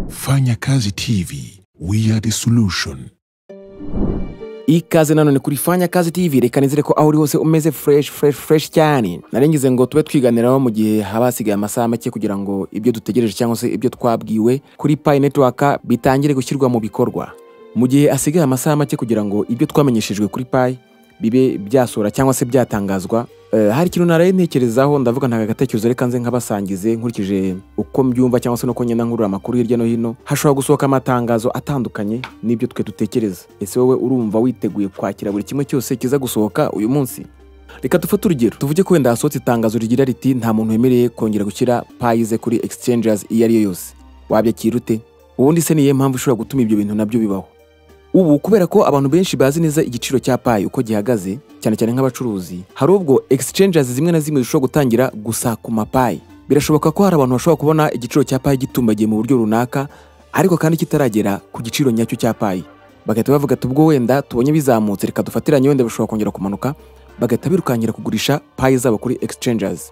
Fanya Kazi TV, we are the solution. Ikaze nanone kuri Fanya Kazi TV. Reka nizere ko aho uri hose umeze fresh, fresh, fresh cyane. Narengize ngo tube twiganiraho mu gihe haba hasigaye amasaha make kugira ngo ibyo dutegereje cyangwa se ibyo twabwiwe kuri Pi Network bitangire gushyirwa mu bikorwa. Mu gihe hasigaye amasaha make kugira ngo ibyo twamenyeshejwe kuri Pi bibe byasura cyangwa se byatangazwa, hari ikintu naraye ntekerezaho, ndavuga nta gatekerezo, reka nze nkabasangize nkurikije uko mbyumva cyangwa se nuko ngenda nkurura amakuru hirya no hino. Hashobora gusohoka amatangazo atandukanye n'ibyo twe dutekereza. Ese wowe urumva witeguye kwakira buri kimwe cyose kiza gusohoka uyu munsi? Reka dufate urugero, tuvuge ko wenda hasohotse itangazo rigira riti: "Nta muntu wemereye kongera gushyira Pi ze kuri exchanges iyo ari yo yose." Wabyakira ute? Ubundi se niyo mpamvu ishobora gutuma ibyo bintu nabyo bibaho ubu? Kubera ko abantu benshi bazi neza igiciro cya Pi uko gihagaze, cyane cyane nk'abacuruzi, hari ubwo exchanges zimwe na zimwe zishobora gutangira gusakuma Pi. Birashoboka ko hari abantu bashobora kubona igiciro cya Pi gitumbagiye mu buryo runaka, ariko kandi kitaragera ku giciro nyacyo cya Pi, bagahita bavuga ati: "Ubwo wenda tubonye bizamutse, reka dufatiranye, wenda bishobora kongera kumanuka." Bagahita birukankira kugurisha Pi zabo kuri exchanges.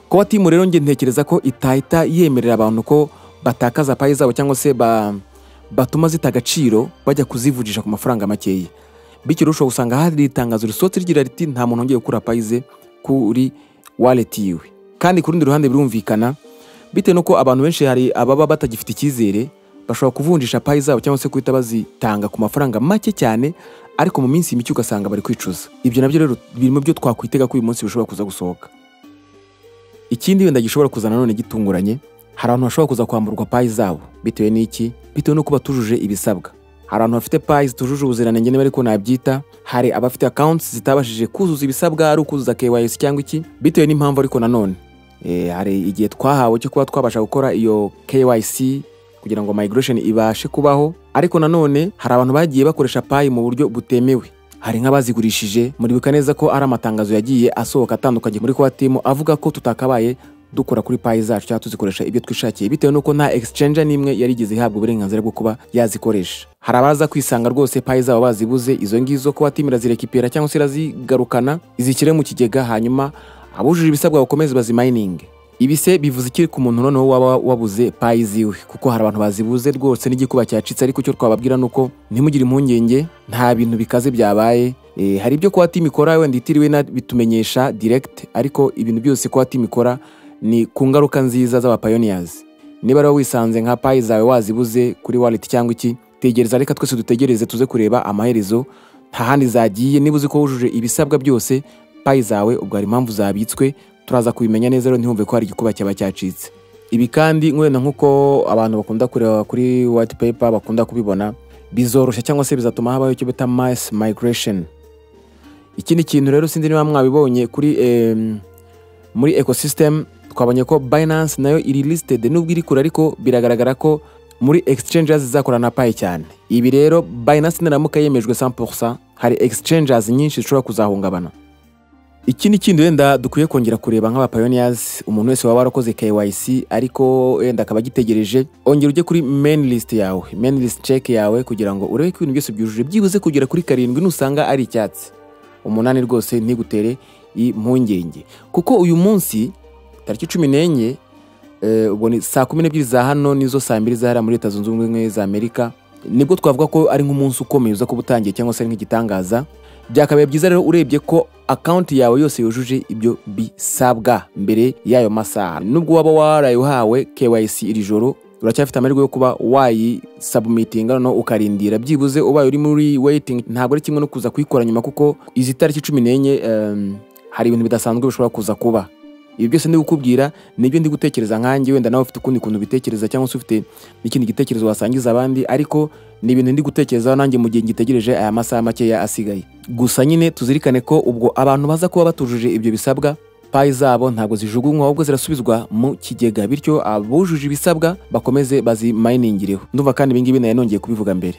Core Team rero, njye ntekereza ko itahita yemerera abantu ko batakaza Pi zabo cyangwa se batuma zita agaciro bajya kuzivunjisha ku mafaranga makeya. Bityo rero ushobora gusanga hari itangazo risohotse rigira riti: "Nta muntu wongeye gukura Pi ze kuri wallet yiwe." Kandi ku rundi ruhande birumvikana, bitewe n'uko abantu benshi hari ababa batagifite icyizere, bashobora kuvunjisha Pi zabo cyangwa se guhita bazitanga ku mafaranga make cyane, ariko mu minsi mike ugasanga bari kwicuza. Ibyo nabyo rero biri mu byo twakwitega ko uyu munsi bishobora kuza gusohoka. Ikindi wenda gishobora kuza nanone gitunguranye, hari abantu bashobora kuza kwamburwa Pi zabo. Bitewe n'iki? Bitewe n'uko batujuje ibisabwa. Hari abantu bafite Pi zitujuje ubuziranenge, niba ariko nabyita. Hari abafite accounts zitabashije kuzuza ibisabwa, ari ukuzuza KYC cyangwa iki, bitewe n'impamvu. Ariko nanone hari igihe twahawe cyo kuba twabasha gukora iyo KYC kugira ngo migration ibashe kubaho. Ariko nanone hari abantu bagiye bakoresha Pi mu buryo butemewe, hari nk'abazigurishije. Muribuka neza ko ari amatangazo yagiye asohoka atandukanye muri Core Team avuga ko tutakabaye dukora kuri Pi zacu cyangwa tuzikoresha ibyo twishakiye, bitewe n'uko nta exchange n'imwe yarigeze ihabwa uburenganzira bwo kuba yazikoresha. Hari abaza kwisanga rwose Pi zabo bazibuze. Izo ngizo Core Team irazirekipera cyangwa se irazigarukana, izishyire mu kigega, hanyuma abujuje ibisabwa bakomeze bazimayininge. Ibi se bivuze iki ku muntu noneho waba wabuze Pi ziwe? Kuko hari abantu bazibuze rwose n'igikuba cyacitse. Ariko icyo twababwira ni uko ntimugire impungenge, nta bintu bikaze byabaye. Hari ibyo Core Team ikora wenda itiriwe bitumenyesha direct, ariko ibintu byose Core Team ikora ni ku ngaruka nziza z'aba pioneers. Niba rero wisanze nka Pi zawe wazibuze kuri wallet cyangwa iki, tegereza, reka twese dutegereze tuze kureba amaherezo. Nta handi zagiye. Niba uzi ko wujuje ibisabwa byose, Pi zawe ubwo hari impamvu zabitswe, turaza kubimenya neza. Rero ntihumve ko hari igikuba cyaba cyacitse. Ibi kandi wenda nk'uko abantu bakunda kureba kuri white paper bakunda kubibona, bizoroshya cyangwa se bizatuma habaho icyo bita mass migration. Ikindi kintu rero, sinzi niba mwabibonye kuri muri ecosystem, twabonye ko Binance nayo iri listed, nubwo iri kure, ariko biragaragara ko muri exchanges zizakorana na Pi cyane. Ibi rero, Binance niramuka yemejwe 100%, hari exchanges nyinshi zishobora kuzahungabana. Ikindi kindi wenda dukwiye kongera kureba nk'aba pioneers, umuntu wese waba warakoze KYC ariko wenda akaba agitegereje, ongera ujye kuri main list yawe, main list check yawe, kugira ngo urebe ko ibintu byose byujuje byibuze kugera kuri 7. Nusanga ari icyatsi, 8, rwose ntigutere impungenge, kuko uyu munsi tariki 14, ubwo ni saa 12 za hano, nizo saa 2 za hariya muri Leta Zunze Ubumwe za Amerika, nibwo twavuga ko ari nk'umunsi ukomeye uza kuba utangiye cyangwa se ari nk'igitangaza. Byakabaye byiza rero urebye ko account yawe yose yujuje ibyo bisabwa mbere y'ayo masaha. Nubwo waba waraye uhawe KYC iri joro, uracyafite amahirwe yo kuba wayisubmitinga noneho ukarindira. Byibuze ubaye uri muri waiting, ntabwo ari kimwe no kuza kuyikora nyuma, kuko izi tariki 14 hari ibintu bidasanzwe bishobora kuza kuba. Ibi byose ndi kukubwira nibyo ndi gutekereza nkanjye. Wenda nawe ufite ukundi kuntu ubitekereza cyangwa se ufite n'ikindi gitekerezo wasangiza abandi, ariko ni ibintu ndi gutekerezaho nanjye mu gihe ngitegereje aya masaha makeya asigaye. Gusa nyine tuzirikane ko ubwo abantu baza kuba batujuje ibyo bisabwa, Pi zabo ntabwo zijugunywa, ahubwo zirasubizwa mu kigega, bityo abujuje ibisabwa bakomeze bazimayiningireho. Ndumva kandi ibingibi nayo nongeye kubivuga mbere.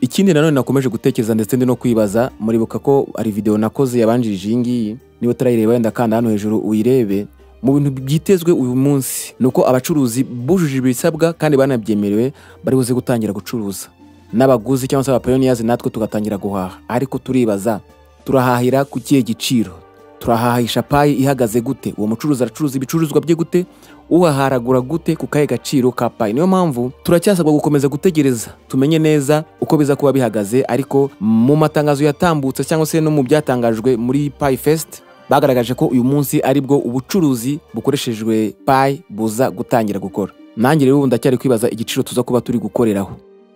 Ikindi nanone nakomeje gutekereza ndetse ndi no kwibaza, muribuka ko hari video nakoze yabanjirije iyi ngiyi. Niba utarayireba, wenda kanda hano hejuru uyirebe. Mu bintu byitezwe uyu munsi ni uko abacuruzi bujuje ibisabwa kandi banabyemerewe bari buze gutangira gucuruza, n'abaguzi cyangwa se abapioneers natwe tugatangira guhaha. Ariko turibaza: turahahira ku kihe giciro? Turahahisha Pi ihagaze gute? Uwo mucuruzi aracuruza ibicuruzwa bye gute? Uhaharagura gute ku kahe gaciro ka Pi? Niyo mpamvu turacyasabwa gukomeza gutegereza tumenye neza uko biza kuba bihagaze. Ariko mu matangazo yatambutse cyangwa se no mu byatangajwe muri Pi Fest, bagaragaje ko uyu munsi aribwo ubucuruzi bukoreshejwe Pi buza gutangira gukora. Nanjye rero ubu ndacyari kwibaza igiciro tuza kuba turi gukoreraho.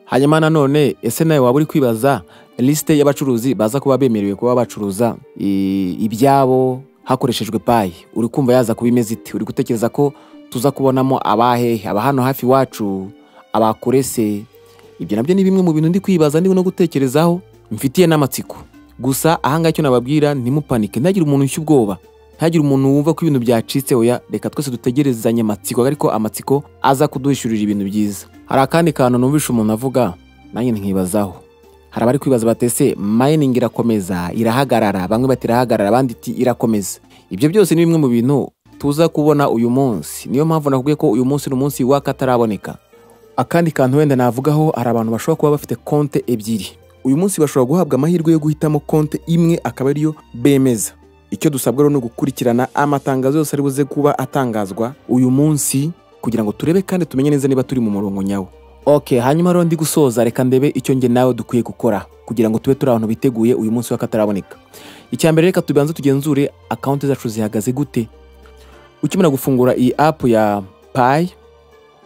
Hanyuma nanone, ese nawe waba uri kwibaza lisite y'abacuruzi baza kuba bemerewe kuba bacuruza ibyabo hakoreshejwe Pi? Uri kumva yaza kuba imeze ite? Uri gutekereza ko tuza kubonamo abahehe? Aba hano hafi iwacu, abakorese? Ibyo nabyo ni bimwe mu bintu ndi kwibaza, ndi no gutekerezaho, mfitiye n'amatsiko. Gusa ahangaha icyo nababwira, ntimupanike, ntagire umuntu ushya ubwoba, ntagire umuntu wumva ko ibintu byacitse. Oya, reka twese dutegerezanye amatsiko, ariko amatsiko aza kuduhishurira ibintu byiza. Hari akandi kantu numvishe umuntu avuga nanjye nkibazaho. Hari abari kwibaza batese mining irakomeza, irahagarara? Bamwe bati irahagarara, abandi iti irakomeza. Ibyo byose ni bimwe mu bintu tuza kubona uyu munsi. Niyo mpamvu nakubwiye ko uyu munsi ni umunsi w'akataraboneka. Akandi kantu wenda navugaho, hari abantu bashobora kuba bafite konte ebyiri. Uyu munsi bashobora guhabwa amahirwe yo guhitamo konte imwe akaba ariyo bemeza. Icyo dusabwa rero ni ugukurikirana amatangazo yose ari buze kuba atangazwa uyu munsi kugira ngo turebe kandi tumenye neza niba turi mu murongo nyawo. Ok, hanyuma rero ndi gusoza, reka ndebe icyo njye nawe dukwiye gukora kugira ngo tube turi abantu biteguye uyu munsi w'akataraboneka. Icya mbere, reka tubanze tugenzure account zacu zihagaze gute. Ukimara gufungura iyi app ya Pi,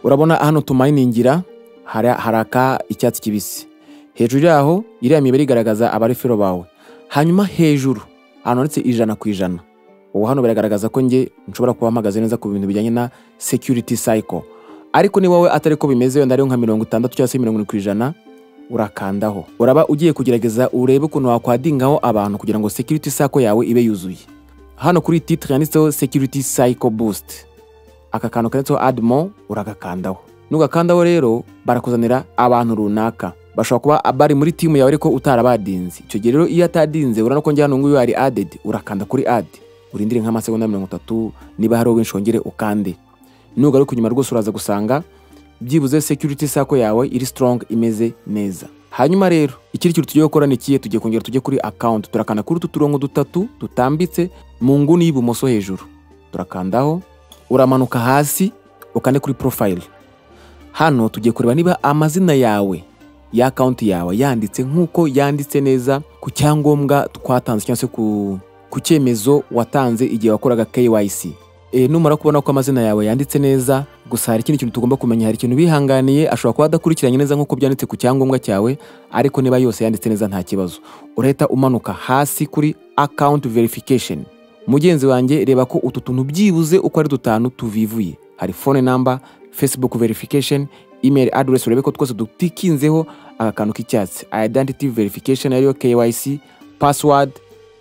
urabona hano tumayiningira haraka icyatsi kibisi. Hejuru yaho iriya mibare igaragaza abarefero bawe. Hanyuma hejuru ahantu handitse 100%, ubu hano biragaragaza ko njye nshobora kuba mpagaze neza ku bintu bijyanye na security cycle. Ariko niba wowe atari ko bimeze, wenda ariyo nka 60 cyangwa se 70%, urakandaho, uraba ugiye kugerageza urebe ukuntu wakwadingaho abantu kugira ngo security cycle yawe ibe yuzuye. Hano kuri titre yanditseho security cycle boost, aka kantu kanditseho add more, uragakandaho. Nugakandaho rero barakuzanira abantu runaka bashobora kuba bari muri timu yawe ariko utarabadinze. Icyo gihe rero iyo atadinze, urabona ko njye hano nguyu ari added, urakanda kuri add, urindire nk'amasegonda 30, niba hari benshi wongere ukande. Nugaruka inyuma rwose uraza gusanga byibuze security circle yawe iri strong, imeze neza. Hanyuma rero ikindi kintu tugiye gukora ni ikihe? Tugiye kongera tujye kuri account, turakanda kuri utu turongo dutatu dutambitse mu nguni y'ibumoso hejuru, turakandaho, uramanuka hasi ukande kuri profile. Hano tugiye kureba niba amazina yawe ya account yawe yanditse nk'uko yanditse neza ku cyangombwa twatanze cyangwa se ku cyemezo watanze igihe wakoraga KYC. Numara kubona ko amazina yawe yanditse neza, gusa hari ikindi kintu tugomba kumenya. Hari ikintu bihanganiye, ashobora kuba adakurikiranye neza nk'uko byanditse ku cyangombwa cyawe, ariko niba yose yanditse neza nta kibazo. Urahita umanuka hasi kuri account verification. Mugenzi wanjye, reba ko utu tuntu byibuze uko ari dutanu tuvivuye. Hari phone number, Facebook verification, email address, urebe ko twose dutikinzeho aka kantu k'icyatsi, identity verification ariyo KYC, password.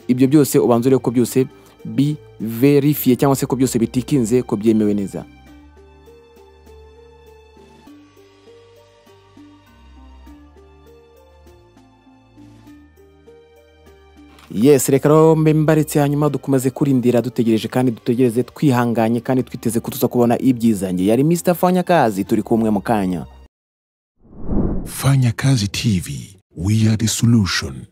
Ibyo byose ubanza urebe ko byose biverifiye cyangwa se ko byose bitikinze, ko byemewe neza. Yes, reka rero mbe mbaretse, hanyuma dukomeze kurindira dutegereje, kandi dutegereze twihanganye kandi twiteze ko tuza kubona ibyiza. Njye yari Mr Fanyakazi, turi kumwe mu kanya. Fanya Kazi TV, we are the solution.